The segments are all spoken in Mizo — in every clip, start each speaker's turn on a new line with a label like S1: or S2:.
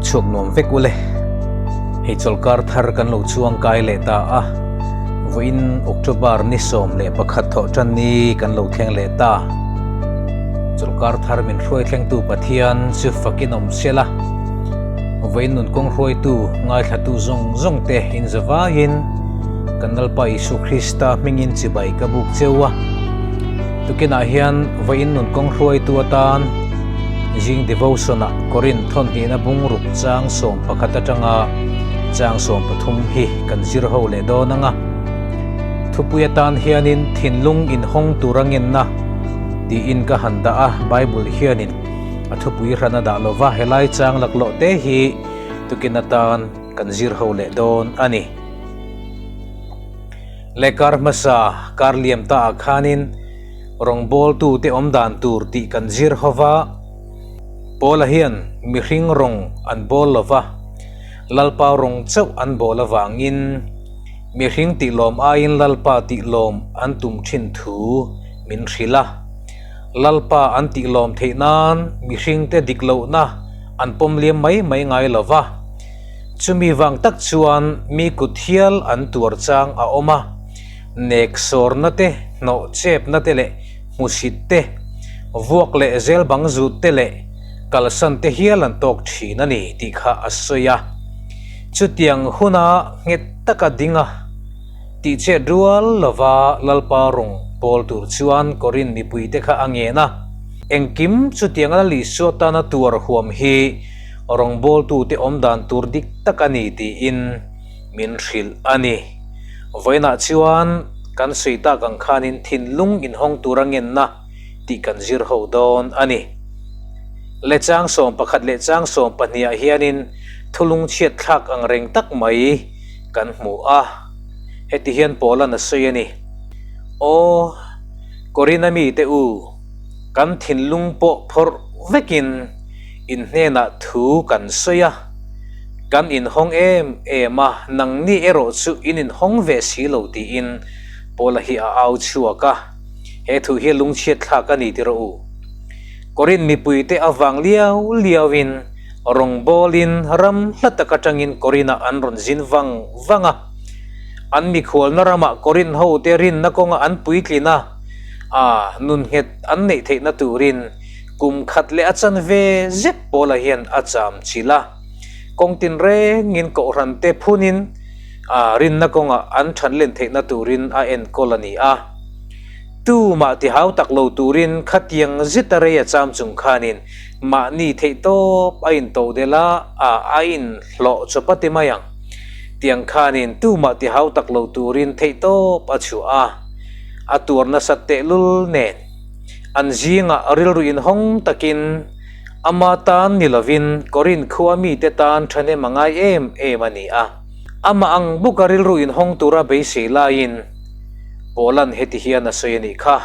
S1: Chhuak nuam vek ule. Hei chawlhkar thar kan lo chuang kai leh ta a, vawiin October ni 11 thawh tan ni kan lo thleng leh ta. Chawlhkar thar min hruai thlengtu Pathian chu fakin awm sela, vawiin nun kawng hruaitu ngaithlatu zawng zawng te inzavaiin kan Lalpa Isua Krista hmingin chibai ka buk cheu a. Tukinah hian vawiin nun kawng hruaitu atan zing devotion-ah Korinth thawnhnihna bungruk chang 11 atanga chang 13 hi kan zir ho leh dawn ang a. Thupui atan hianin thinlung inhawng tur a ngenna tiin ka han dah a, Bible hianin a thupui hran a dah lo va, helai chang laklawh te hi tukin atan kan zir ho leh dawn a ni. Le kar hmasa kar liam ta ah khanin rawngbawltute awm dan tur tih kan zir ho va, Paula hian mihring rawng an bawl lo va, Lalpa rawng chauh an bawl avangin mihring tih lawm aiin Lalpa tih lawm an tum thin thu min hrilh a. Lalpa an tih lawm theih nan mihringte dik lohna an pawm liam mai mai ngai lo va. Chumi vang tak chuan mi kut hial an tuar chang a awm a, nek sawrna te, hnawh chepna te leh hmusit te, vuak leh zel bang zut te leh kalsan te hial an tawk thin a ni tih kha a sawi a. Chutiang huna nghet taka ding a tihchet rual lova Lalpa rawng pawl tur chuan Korinth mipuite kha a ngen a, engkim chutiang a Lalisua tana tuar huam hi Rawngbawltute awm dan tur dik tak a ni tiin min hrilh a ni. Vawiinah chuan kan sawi tak ang khanin thinlung inhawng tura ngenna tih kan zir ho dawn a ni. Le chang 11 leh chang 12 ah hianin thulung chhiat thlak ang reng tak mai kan hmu a. Heti hian Paula'n a sawi a ni, Aw, Korinth-a mite u, kan thinlung pawh phawrh vekin, In hnenah thu kan sawi a, kan inhawng em em a, nangni erawh chu in inhawng ve si lo tiin Paula hi a au chhuak a. He thu hi lungchhiat thlak a ni ti rawh u. Korinth mipuite avang liau liauin rawngbawlin ram hla tak atangin Korinth-ah an rawn zin vang vang a. An mikhualna ramah Korinth hote rinna kawnga an puitlin a, a nun nghet an neih theihna turin Kum khat leh a chanve zet Paula hian a cham chilh a, kawng tinrengin kohhrante phunin a rinna kawngah an thanlen theihna turin a enkawl a ni a. Tumah tihau tak lo turin khatiang zeta rei a cham chung khanin mahni theihtawp a intodelh a, a a inhlawh chawp a ti mai ang. Tiang khanin tumah tihau tak lo turin theihtawp a chhuah a, a tuar nasat tehlul nen. An zingah rilru inhawng takin ama tan ni lovin Korinth khua mite tan thahnem a ngai em em a ni a. Amah ang bawka rilru inhawng tura beisei laiin Paula'n heti hian a sawi a nih kha,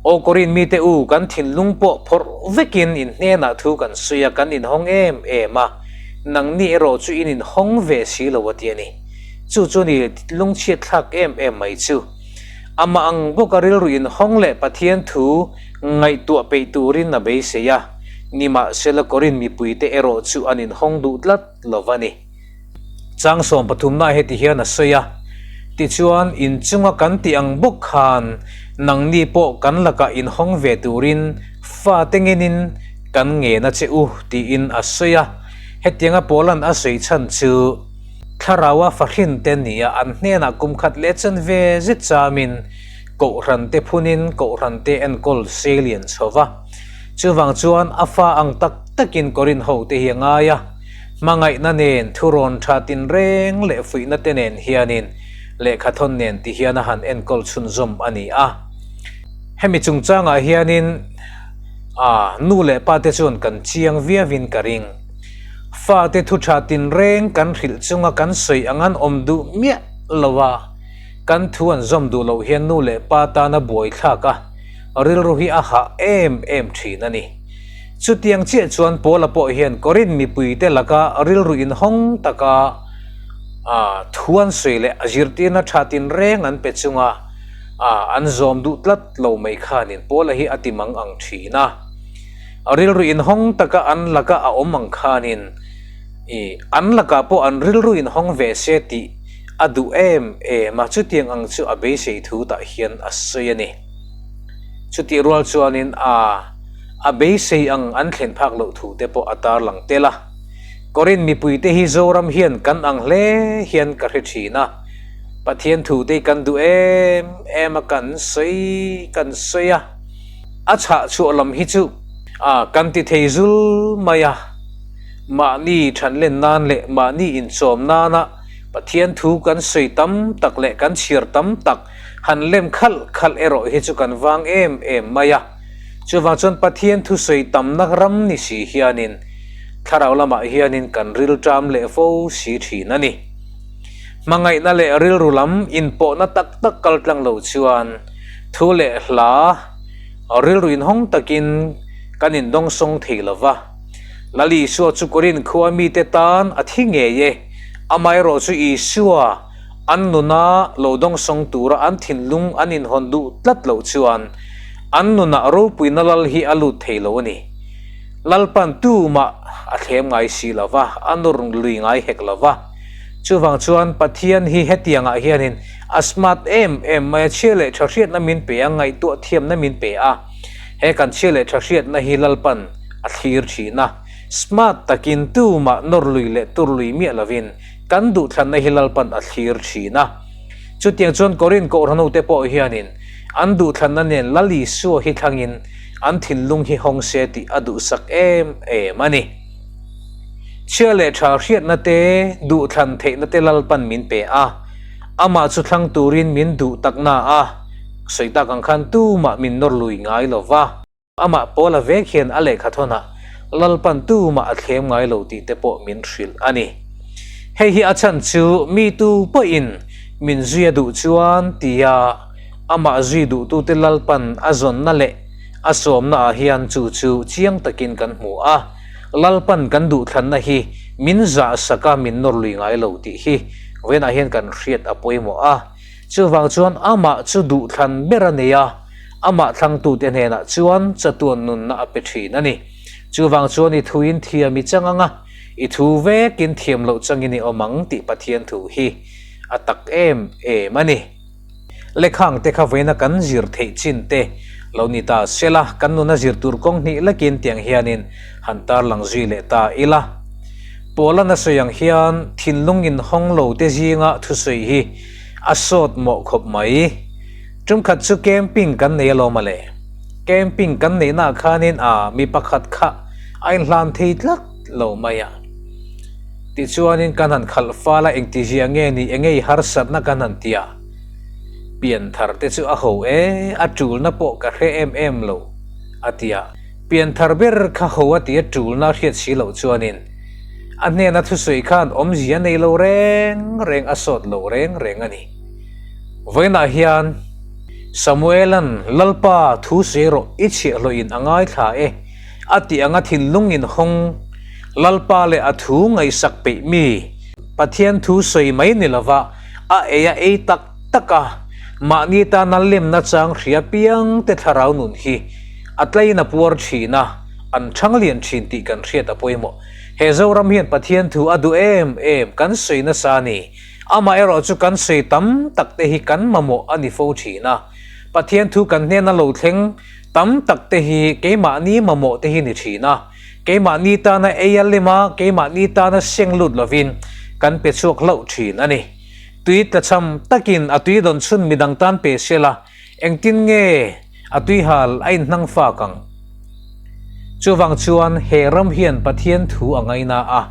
S1: Aw Korinth mite u, kan thinlung pawh phawrh vekin in hnenah thu kan sawi a, kan inhawng em em a, nangni erawh chu in inhawng ve si lo a ti a ni. Chu chu ni lungchhiat thlak em em mai chu. Amah ang bawka rilru inhawng leh Pathian thu ngaihtuah peih turin a beisei a, nimahsela Korinth mipuite erawh chu an inhawng duh tlat lo va ni. Chang 13 na heti hian a sawi a, Tichuan, inchunga kan tih ang bawk khan nangni pawh kan lakah inhawng ve turin fate ngenin kan ngen a che u, tiin a sawi a. Hetianga Paula'n a sawi chhan chu, Thlaraua fahrin te nia an hnenah kum khat leh chen ve zet chamin Kohhran te phunin Kohhran te enkawl seilian chho va. Chuvang chuan a fa ang tak takin Korinth ho te hi a ngai a, hmangaihna nen thurawn tha tinreng leh fuihna te nen hianin lehkhathawn nen ti hian a han enkawl chhunzawm a ni a. Hemi chungchangah hianin a nu leh pa te chuan kan chiang viauin ka ring. Fate thu tha tinreng kan hrilh chunga kan sawi ang an awm duh miah lo a, kan thu an zawm duh loh hian nu leh pa tana buaithlak a, rilru hi a hah em em thin a ni. Chutiang chiah chuan Paula pawh hian Korinth mipuite laka rilru inhawng taka thu an sawi leh a zirtirna tha tinreng an pe chunga an zawm duh tlat lo mai khanin Paula hi a ti mang ang thin a. A rilru inhawng taka an laka a awm ang khanin I an lakah pawh an rilru inhawng ve se tih a duh em em a, chutiang ang chu a beisei thu tah hian a sawi a ni. Chutih rual chuanin a a beisei ang an thlen phak loh thu te pawh a tarlang tel a. Korin mipuite hi Zoram hian kan ang hle hian ka hre thin a, Pathian thu te hi kan duh em em a, kan sawi kan sawi a, a chhah chhuah lam hi chu a kan ti thei zul mai a. Mahni thanlen nan leh mahni inchawm nana Pathian thu kan sawi tam tak leh kan chhiar tam tak han lem khalh khalh erawh hi chu kan vang em em mai a. Chuvang chuan Pathian thu sawi tamna ram ni si hianin thlarau lamah hianin kan rilṭam leh fo si ṭhin a ni. Hmangaihna leh rilru lam inpawhna tak tak kal tlang lo chuan thu leh hla rilru inhawng takin kan indawngsawng thei lo va. Lal Isua chu Korin khua mite tan a thi ngei e. Amaherawh chu Isua an nuna lo dawngsawng tura an thinlung an inhawn duh tlat loh chuan an nunah ropuina lal hi a lut thei lo a ni. Lalpan tumah a thlem ngai si lo va, a nawr lui ngai hek lo va. Chuvang chuan Pathian hi hetiangah hianin a smart em em mai a, chhia leh tha hriatna min pe a, ngaihtuah thiamna min pe a. He kan chhia leh tha hriatna hi Lalpan a thlir thin a, smart takin tumah nawr lui leh tur lui miah lovin kan duhthlanna hi Lalpan a thlir thin a. Chutiang chuan Korin Kohhranute pawh hianin an duhthlanna nen Lal Isua hi thlangin an thinlung hi hawng se tih a duhsak em em a ni. Chhia leh tha hriatna te, duhthlan theihna te Lalpan min pe a, amah chu thlang turin min duh takna a sawi tak ang khan tumah min nawr lui ngai lo va. Amah Paula vek hian a lehkha thawnah Lalpan tumah a thlem ngai lo tih te pawh min hrilh a ni. Hei hi a chhan chu mi tu pawhin min zui a duh chuan tia amah zui duhtute Lalpan a zawnna leh a sawmna ah hian chu chu chiang takin kan hmu a, Lalpan kan duhthlanna hi min zahsak a min nawr lui ngai lo tih hi vawiinah hian kan hriat a pawimawh a. Chuvang chuan amah chu duhthlan ber a nei a, amah thlangtute hnenah chuan chatuan nunna a pe thin a ni. Chuvang chuan i thuin thiam i chang ang a, i thu vekin thiam loh changin i awm ang tih Pathian thu hi a tak em em a ni. Lekhang te kha vawiina kan zir theih chin te lo ni ta sela, kan nuna zir tur kawng hnih lekin tiang hianin han tarlang zui leh ta ila. Paula sawi ang hian thinlung inhawng lo te zinga thusawi hi a sawt mawh khawp mai. Tumkhat chu camping kan nei alawm a le. Camping kan neihnaah khanin a mi pakhat kha a inhlan thei tlat lo mai a. Tichuanin kan han khalh fal a, engtizia nge ni, enge i harsatna kan han ti a. Pianthar te chu a ho e, a tulna pawh ka hre em em lo, a ti a. Pianthar ber kha ho a ti a tulna a hriat si loh chuanin a hnena thusawi khan awmzia nei lo reng reng a sawt lo reng reng a ni. Vawiinah hian Samuela'n Lalpa thu sawi rawh i chhiahhlawhin a ngaithla e a tih anga thinlung inhawng Lalpa leh a thu ngaihsak peih mi Pathian thu sawi mai ni lova a ei a ei tak tak a, mahni tana lemna chang hria piang te thlarau nun hi a tlaiin a puar thin a, an chhang lian thin tih kan hriat a pawimawh. He Zoram hian Pathian thu a duh em em kan sawi nasa a ni. Amaherawh chu kan sawi tam tak te hi kan mamawh a ni fo thin a. Pathian thu kan hnena lo thleng tam tak te hi keimahni mamawh te hi ni thin a. Keimahni tana ei a lem a, keimahni tana seng lut lovin kan pe chhuak hlauh thin a ni. Tui tlachham takin a tui dawn chhun midang tan pe se la, engtin nge a tuihal a inhnang fak ang? Chuvang chuan he ram hian Pathian thu a ngaina a.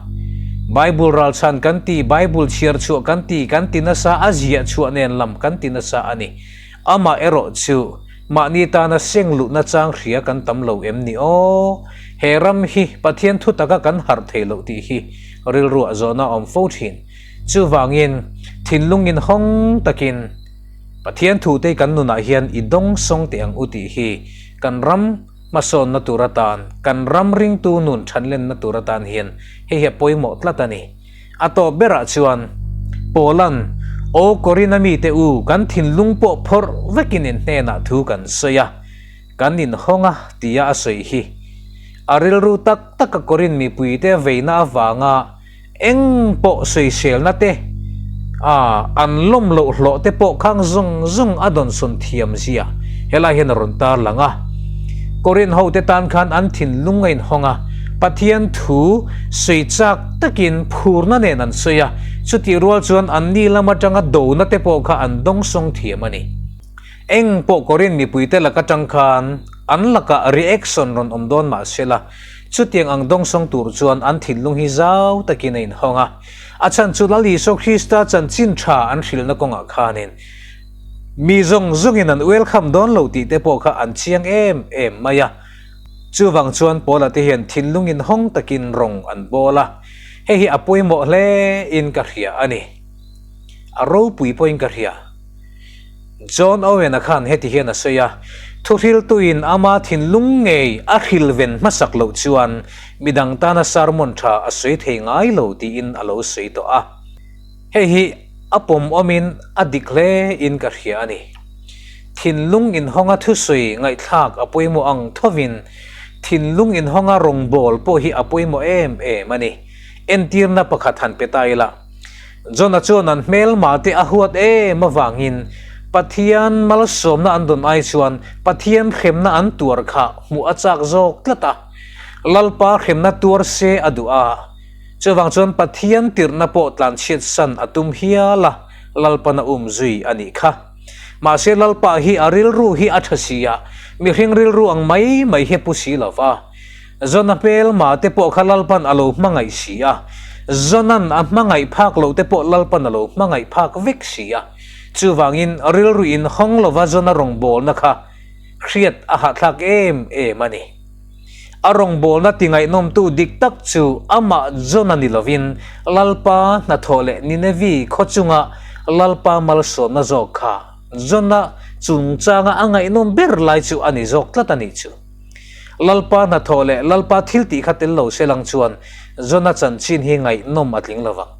S1: Bible ralchhan kan ti, Bible chhiar chhuah kan ti, kan ti nasa, a ziah chhuah nen lam kan ti nasa a ni. Amah erawh chu mahni tana seng luhna chang hria kan tam lo em ni aw? He ram hi Pathian thu taka kan harh thei loh tih hi rilruah zawhna a awm fo thin. Chuvangin, thinlung inhawng takin Pathian thute kan nunah hian i dawng sawng teh ang u tih hi kan ram hmasawnna tur atan, kan ram ringtu nun thanlenna tur atan hian hei hi a pawimawh tlat a ni. A tawp berah chuan Paula'n, Aw Korin-a mite u, kan thinlung pawh phawrh vekin in hnenah thu kan sawi a, kan inhawng a tia a sawi hi. A rilru tak taka Korin mipuite veina avanga. Eng pawh sawiselna te, a an lawm loh hlawh te pawh khang zawng zawng a dawnsawn thiam zia helai hian a rawn tarlang a. Korin ho te tan khan an thinlung a inhawng a, Pathian thu sawi chak takin phurna nen an sawi a, chutih rual chuan anni lam atanga dona te pawh kha an dawngsawng thiam a ni. Eng pawh Korin mipuite lak atang khan an lakah reaction rawn awm dawn mah sela, chutiang ang dawngsawng tur chuan an thinlung hi zau takin a inhawng a. A chhan chu Lal Isua Krista chanchin tha an hrilhna kawngah khanin mi zawng zawngin an welcome dawn lo tih te pawh kha an chiang em em mai a. Chuvang chuan Paula te hian thinlung inhawng takin rawng an bawl a, hei hi a pawimawh hle in ka hria a ni. A ropui pawhin ka hria. John Owen-a khan heti hian a sawi a, Thuhriltuin ama thinlung ngei a hrilven hmasak loh chuan midang tana sermon tha a sawi thei ngai lo tiin a lo sawi tawh a. Hei hi a pawmawmin a dik hle in ka hria a ni. Thinlung inhawnga thusawi ngaihthlak a pawimawh ang thovin thinlung inhawnga rawngbawl pawh hi a pawimawh em em a ni. Entirna pakhat han pe ta ila. Jona chuan an hmelma te a huat em avangin Pathian malsawmna an dawn ai chuan Pathian hremna an tuar kha hmuh a chak zawk tlat a. Lalpa hremna tuar se a duh a. Chuvang chuan Pathian tirhna pawh tlanchhiat san a tum hial a, Lalpan a um zui a nih kha. Mahse Lalpa hi a rilru hi a tha si a, mihring rilru ang mai mai hi a pu si lo va. Jona hmelma te pawh kha Lalpan a lo hmangaih si a, Jona'n a hmangaih phak loh te pawh Lalpan a lo hmangaih phak vek si a. Chuvangin rilru inhawng lova Jona rawngbawlna kha hriat a hahthlak em em a ni. A rawngbawlna tingaihnawmtu dik tak chu amah Jona ni lovin Lalpa hnathawh leh Ninevi khaw chunga Lalpa malsawmna zawk kha Jona chungchanga a ngaihnawm ber lai chu a ni zawk tlat a nih chu. Lalpa hnathawh leh Lalpa thil tih kha tel lo se lang chuan Jona chanchin hi ngaihnawm a tling lovang.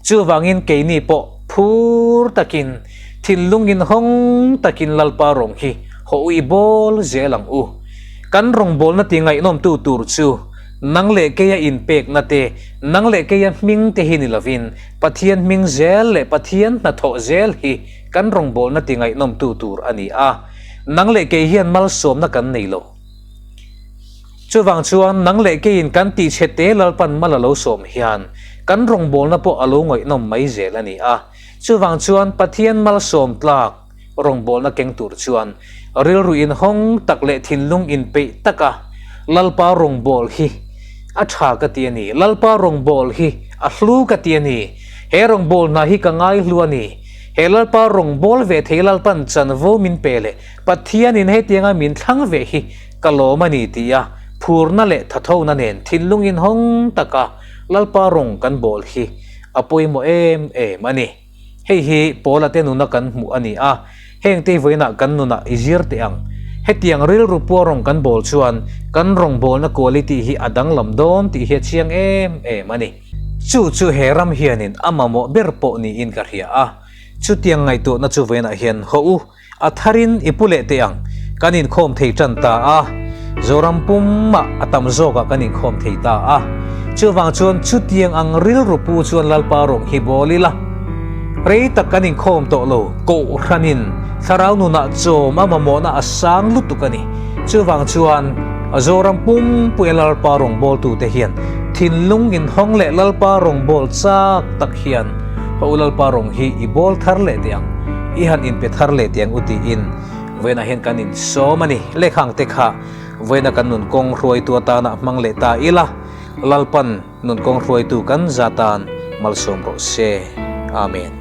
S1: Chuvangin keini pawh phur takin, thinlung inhawng takin Lalpa rawng hi haw ui bawl zel ang u. Kan rawngbawlna ti ngaihnawmtu tur chu nang leh keia inpekna te, nang leh keia hming te hi ni lovin Pathian hming zel leh Pathian hnathawh zel hi kan rawngbawlna ti ngaihnawmtu tur a ni a. Nang leh kei hian malsawmna kan nei lo. Chuvang chuan nang leh keiin kan tihchhe te Lalpan mal a lo sawm hian kan rawngbawlna pawh a lo ngaihnawm mai zel a ni a. Chuvang chuan Pathian malsawm tlak rawngbawlna keng tur chuan rilru inhawng tak leh thinlung inpeih taka Lalpa rawngbâwl hi a tha ka ti a ni. Lalpa rawngbâwl hi a hlu ka ti a ni. He rawngbâwl hna hi ka ngaihlu a ni. He Lalpa rawngbâwl ve thei Lalpan chanvo min pe leh Pathianin hetianga min thlang ve hi ka lawm a ni tih a phurna leh thathona nen thinlung inhawng taka Lalpa rawng kan bawl hi a pawimawh em em a ni. Hei hi Paula te nuna kan hmuh a ni a, hengte vawiinah kan nunah i zir teh ang. Hetiang rilru pua rawng kan bawl chuan kan rawngbawlna quality hi a danglam dawn tih hi a chiang em em a ni. Chu chu he ram hianin a mamawh ber pawh niin ka hria a, chutiang ngaihtuahna chu vawiinah hian haw u. A tharin i pu leh teh ang, kan inkhawm thei tan ta a, Zoram pumah a tam zawkah kan inkhawm thei ta a. Chuvang chuan chutiang ang rilru pu chuan Lalpa rawng hi bawl ila. Rei tak kan inkhawm tawh lo, Kohhranin thlarau nunah chawm a mamawhna a sang lutuk a ni. Chuvang chuan Zoram pumpuia Lalpa rawng bawltute hian thinlung inhawng leh Lalpa rawng bawl chak tak hian Ka u Lalpa rawng hi i bawl thar leh teh ang, i han inpe thar leh teh ang u tiin vawiinah hian kan insawm a ni. Lehkhang te kha vawiina kan nun kawng hruaitu atana hmang leh ta ila, Lalpan nun kawng hruaitu kan za tan malsawm rawh se. Amen.